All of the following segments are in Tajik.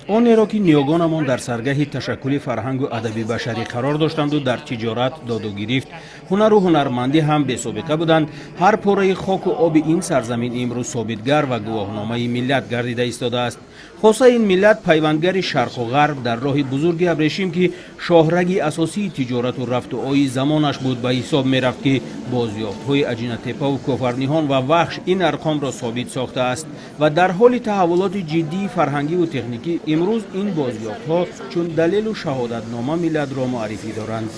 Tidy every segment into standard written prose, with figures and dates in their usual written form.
Онеро, ки ниёгонамон дар саргаҳи ташаккули фарҳангу адаби башарӣ қарор доштанду дар тиҷорат, додугирифт, ҳунару ҳунармандӣ ҳам бесобиқа буданд, ҳар пораи хоку оби ин сарзамин имрӯз собитгар ва гувоҳномаи миллат гардида истодааст. Хоса ин миллат пайвандгари шарқу ғарб дар роҳи бузурги абрешим, ки шоҳраги асосии тиҷорату рафтуои замонаш буд, ба ҳисоб мерафт, ки бозёфтҳои Аҷинатепаву Кофарниҳон ва Вахш ин арқомро собит сохтааст. Ва дар ҳоли таҳаввулоти ҷиддии фарҳангиву техникӣ имрӯз ин бозёфтҳо чун далелу шаҳодатнома миллатро муаррифӣ доранд.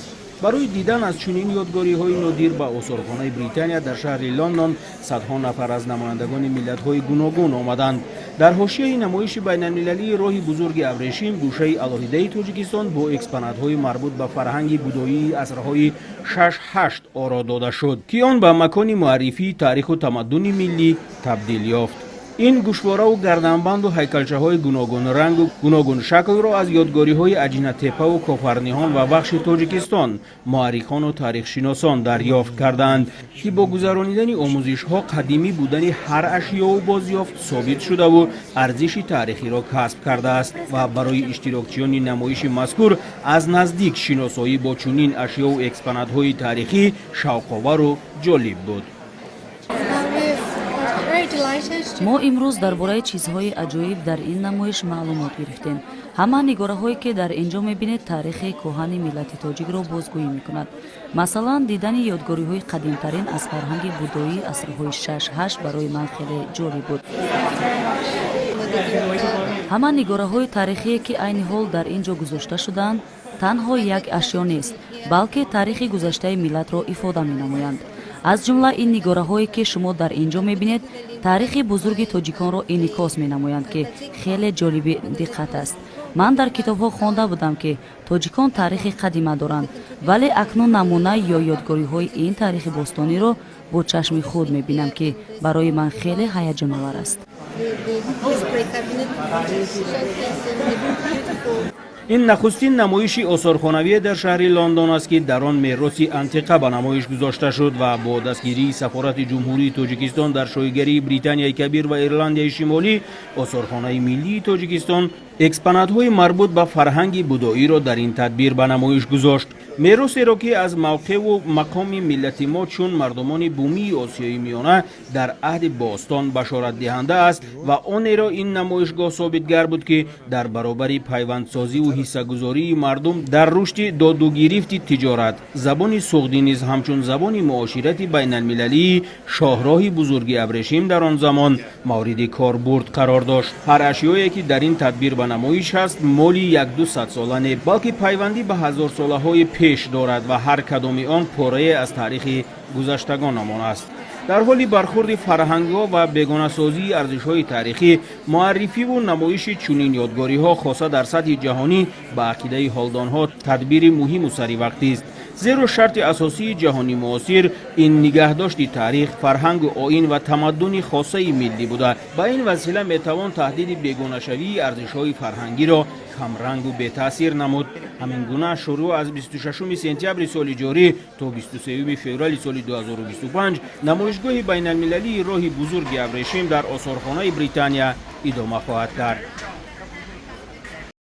Барои дидан аз чунин ёдгориҳои нодир ба осорхонаи Британия дар шаҳри Лондон садҳо нафар аз намояндагони миллатҳои гуногун омаданд. Дар ҳошияи намоиши байналмилалии роҳи бузурги абрешим гӯшаи алоҳидаи Тоҷикистон бо экспонатҳои марбут ба фарҳанги будоии асрҳои 6-8 оро дода шуд, ки он ба макони муаррифии таъриху тамаддуни миллӣ табдил ёфт. Ин гӯшвораву гарданбанду ҳайкалчаҳои гуногунрангу гуногуншаклро аз ёдгориҳои Аҷинатепаву Кофарниҳон ва Вахши Тоҷикистон муаррихону таърихшиносон дарёфт кардаанд, ки бо гузаронидани омӯзишҳо қадимӣ будани ҳар ашёву бозёфт собит шудаву арзиши таърихиро касб кардааст. Ва барои иштирокчиёни намоиши мазкур аз наздик шиносоӣ бо чунин ашёву экспонатҳои таърихӣ шавқовару ҷолиб буд. Мо имрӯз дар бораи чизҳои аҷоиб дар ин намоиш маълумот гирифтем. Ҳама нигораҳое, ки дар ин ҷо мебинед, таърихи кӯҳани миллати тоҷикро бозгӯӣ мекунад. Масалан, дидани ёдгориҳои қадимтарин аз фарҳанги будоии асрҳои 6-8 барои ман хеле ҷолиб буд. Ҳама нигораҳои таърихие, ки айни ҳол дар ин ҷо гузошта шудаанд, танҳо як ашё нест, балки таърихи гузаштаи миллатро ифода менамоянд. Аз ҷумла ин нигораҳое, ки шумо дар ин ҷо мебинед, таърихи бузурги тоҷиконро инъикос менамоянд, ки хеле ҷолиби диққат аст. Ман дар китобҳо хонда будам, ки тоҷикон таърихи қадима доранд, вале акнун намуна ё ёдгориҳои ин таърихи бостониро бо чашми худ мебинам, ки барои ман хеле ҳаяҷоновар аст. The display cabinet showcasing the beautiful Ин нахустин намоиши осорхонавие дар шаҳри Лондон аст, ки дар он мероси антиқа ба намоиш гузошта шуд ва бо дастгирии сафорати Ҷумҳурии Тоҷикистон дар Шоҳигарии Британияи Кабир ва Ирландияи Шимолӣ Осорхонаи миллии Тоҷикистон экспонатҳои марбут ба фарҳанги будоиро дар ин тадбир ба намоиш гузошт. Меросеро, ки аз мавқеъу мақоми миллати мо чун мардумони бумии Осиёи Миёна дар аҳди бостон башоратдиҳанда аст. Ва онеро ин намоишгоҳ собитгар буд, ки дар баробари пайвандсозиву ҳиссагузории мардум дар рушди додугирифти тиҷорат, забони суғдӣ низ ҳамчун забони муоширати байналмилалии шоҳроҳи бузурги абрешим дар он замон мавриди корбурд қарор дошт. Ҳар ашёе, ки дар ин тадбир ба намоиш аст, моли якду садсола не, балки пайвандӣ ба ҳазорсолаҳои пеш дорад ва ҳар кадоми он порае аз таърихи гузаштагонамон аст. Дар ҳоли бархурди фарҳангҳо ва бегонасозии арзишҳои таърихӣ, муаррифиву намоиши чунин ёдгориҳо, хоса дар сатҳи ҷаҳонӣ, ба ақидаи ҳолдонҳо, тадбири муҳиму саривақтист, зеро шарти асосии ҷаҳони муосир ин нигаҳдошти таърих, фарҳангу оин ва тамаддуни хосаи миллӣ буда, ба ин васила метавон таҳдиди бегонашавии арзишҳои фарҳангиро камрангу бетаъсир намуд. Ҳамин гуна, шурӯъ аз 26 сентябри соли ҷорӣ то 23 феврали соли 2025 намоишгоҳи байналмилалии роҳи бузурги абрешим дар осорхонаи Британия идома хоҳад кард.